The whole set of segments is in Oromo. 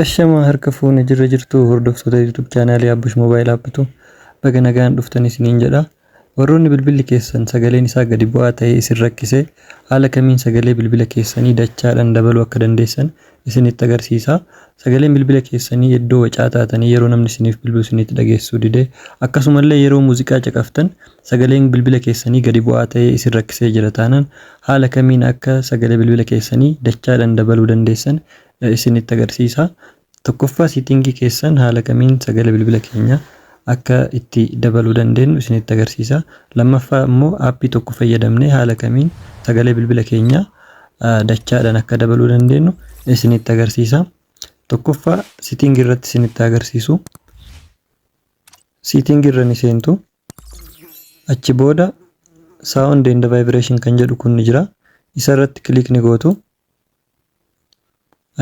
Ashamaa harka fuune jirra jirtu hordoftoota YouTube chaanaalii Abbush Mobile App tu baga nagaan dhuftan isiniin jedha. Warroonni bilbilli keessan sagaleen isaa gadi bu'aa ta'ee isin rakkise haala kamiin sagalee bilbila keessanii dachaadhaan dabaluu akka dandeessan isinitti agarsiisa. Sagaleen bilbila keessanii iddoo wacaa taatanii yeroo namni isiniif bilbilu isinitti dhageessisuu dide akkasumallee yeroo muuziqaa caqaftan sagaleen bilbila keessanii gadi bu'aa ta'ee isin rakkisee jira taanaan haala kamiin akka sagalee bilbila keessanii dachaadhaan dabaluu dandeessan isinitti agarsiisa. Tokkoffaa setting keessan haala kamiin sagalee bilbila keenyaa akka itti dabaluu dandeenyu isinitti agarsiisa. Lammaffaa immoo aappii tokko fayyadamnee haala kamiin sagalee bilbila keenyaa dachaadhaan akka dabaluu dandeenyu isinitti agarsiisa. Tokkoffaa setting irratti isinitti agarsiisu. Setting irra ni seentu. Achi booda sound and vibration kan jedhu kun ni jira. Isa irratti click ni gootu.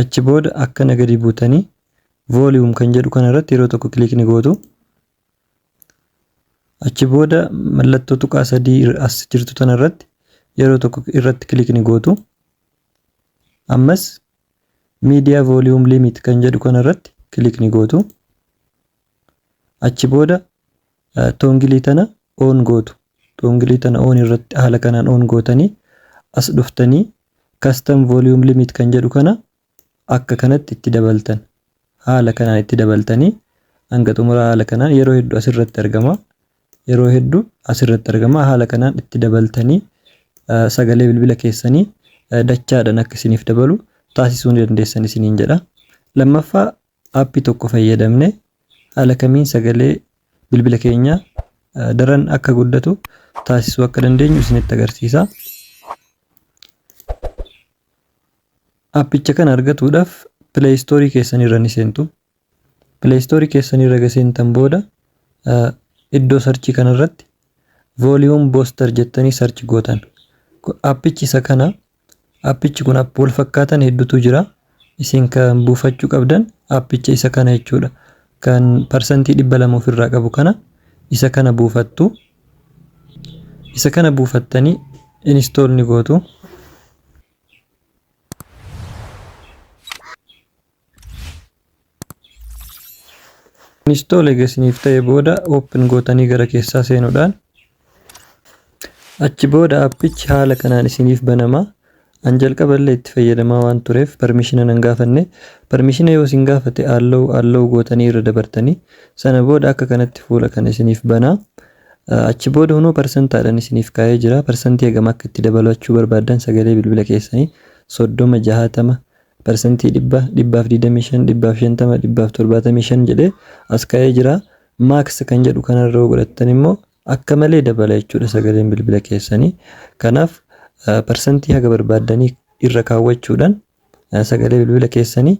Achi booda akkana gadi buutanii volume kan jedhu kana irratti yeroo tokko click ni gootu. Achi booda mallattoo tuqaa sadii as jirtu tana irratti yeroo tokko irratti click ni gootu. Ammas media volume limit kan jedhu kana irratti click ni gootu. Achi booda toggle tana on gootu. Toggle tana on irratti haala kanaan on gootanii as dhuftanii custom volume limit kan jedhu kana akka kanatti itti dabaltan. Haala kanaan itti dabaltanii hanga xumuraa haala kanaan yeroo hedduu asirratti argama. Yeroo hedduu asirratti argama. Haala kanaan itti dabaltanii sagalee bilbila keessanii dachaadhaan akka isiniif dabalu taasisuu ni dandeessan isiniin jedha. Lammaffaa aappii tokko fayyadamne haala kamiin sagalee bilbila keenyaa daran akka guddatu taasisuu akka dandeenyu isinitti agarsiisa. Aappicha kana argatuudhaaf Play Store keessan irra ni seentu. Play Store keessan irra erga seentan booda iddoo search kanarratti volume booster jettanii search gootan. Aappichi isa kana. Aappichi kun app wal fakkaatan hedduutu jira. Isin kan buufachuu qabdan aappicha isa kana jechuudha. Kan 200% ofirraa qabu kana isa kana buufattu. Isa kana buufattanii install ni gootu. Install eega isiniif ta'e booda open gootanii gara keessaa seenuudhaan achi booda aappichi haala kanaan isiniif banama. An jalqaba illee itti fayyadamaa waan tureef permission nan gaafanne. Permission yoo isin gaafate allow allow gootanii irra dabartanii sana booda akka kanatti fuula kana isiniif bana. Achi booda hunoo parsantaadhaan isiniif kaa'ee jira. Parsantii hagam akka itti dabalachuu barbaaddan sagalee bilbila keessanii 30, 60, 100%, 125, 150, 175 jedhee as kaa'ee jira. Max kan jedhu kanarra yoo godhattan immoo akka malee dabala jechuudha sagaleen bilbila keessanii. Kanaaf parsantii haga barbaaddanii irra kaawwachuudhaan sagalee bilbila keessanii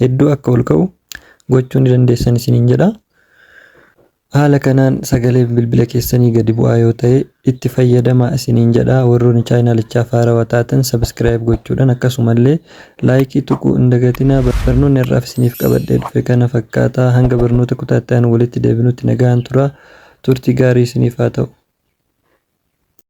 hedduu akka ol ka'u gochuu ni dandeessan isiniin jedha. Haala kanaan sagaleen bilbila keessanii gadi bu'aa yoo ta'e itti fayyadamaa isiniin jedha. Warroonni chaayinaalichaaf haarawaa taatan subscribe gochuudhaan akkasumallee laayikii tuquu hin dagatinaa. Barnoonni har'aaf isiniif qabadhee dhufe kana fakkaata. Hanga barnoota kutaa itti aanu walitti deebinutti nagaan tura. Turtii gaarii isiniif haa ta'u.